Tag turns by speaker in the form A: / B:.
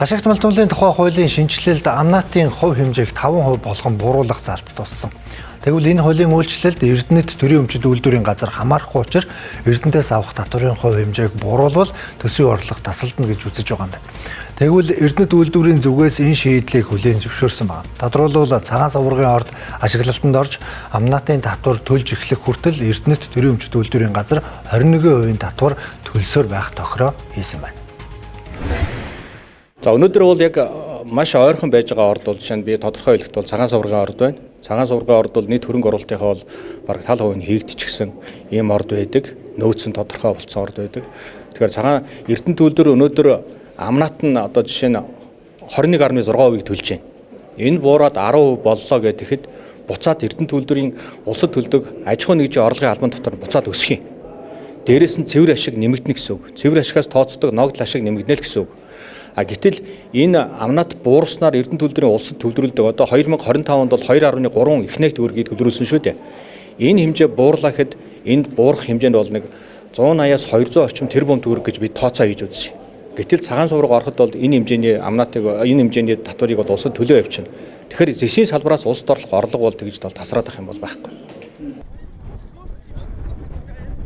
A: Ашигт малтуулын тухай хуулийн шинэчлэлд амнатын хувь хэмжээг 5% болгон бууруулах залт туссан. Тэгвэл энэ хуулийн үйлчлэлд Эрдэнэт төрийн өмчит үйлдвэрийн газар хамаарахгүй учир Эрдэнэтээс авах татварын хувь хэмжээг бууруулвал төсвийн орлого тасалдана гэж үзэж байгаа юм байна. Тэгвэл Эрдэнэт үйлдвэрийн зүгээс энэ шийдлийг хүлээн зөвшөөрсөн байна. Тодорхойлбол цагаан савргын орд ашиглалтанд орж амнатын татвар төлж эхлэх хүртэл Эрдэнэт төрийн өмчит үйлдвэрийн газар 21% татвар төлсөөр байх тохироо хийсэн байна.
B: За өнөөдөр бол яг маш ойрхон байж байгаа орд бол жишээ нь би тодорхой хэлэхэд бол цагаан сувргын орд байна. Цагаан сувргын орд бол нийт хөрөнгө оруулалтынхаа бол бараг тал хувь нь хийгдчихсэн ийм орд байдаг. Нөөцөн тодорхой болцсон орд байдаг. Тэгэхээр цагаан Эрдэнэт үйлдвэр өнөөдөр амнат нь одоо жишээ нь 21.6%-ийг төлж байна. Энэ буураад 10% боллоо гэхэд буцаад Эрдэнэт үйлдвэрийн улсад төлдөг аж ахуйн нэгжийн орлогын албан дотор буцаад өсөх юм. Дээрээс нь цэвэр ашиг нэмэгдэнэ гэсэн үг. Цэвэр ашигаас тооцдог ногдол ашиг нэмэгдэнэ л гэсэн үг. А гэтэл энэ амнат буурснаар Эрдэнэт үйлдвэрийн улсад төвлөрүүлдэг одоо 2025 онд бол 2.3 ихнэг төгрөгийг төвлөрүүлсэн шүү дээ. Энэ хэмжээ буурлаа гэхэд энд буурах хэмжээнд бол нэг 180-аас 200 орчим тэрбум төгрөг гэж би тооцоо хийж үзсэн. Гэтэл цагаан сувраг ороход бол энэ хэмжээний амнатыг энэ хэмжээний татварыг бол улсад төлөө явчихна. Тэгэхээр зэсийн салбараас улсад орлох орлого бол тэгж бол тасраад ах юм бол байхгүй.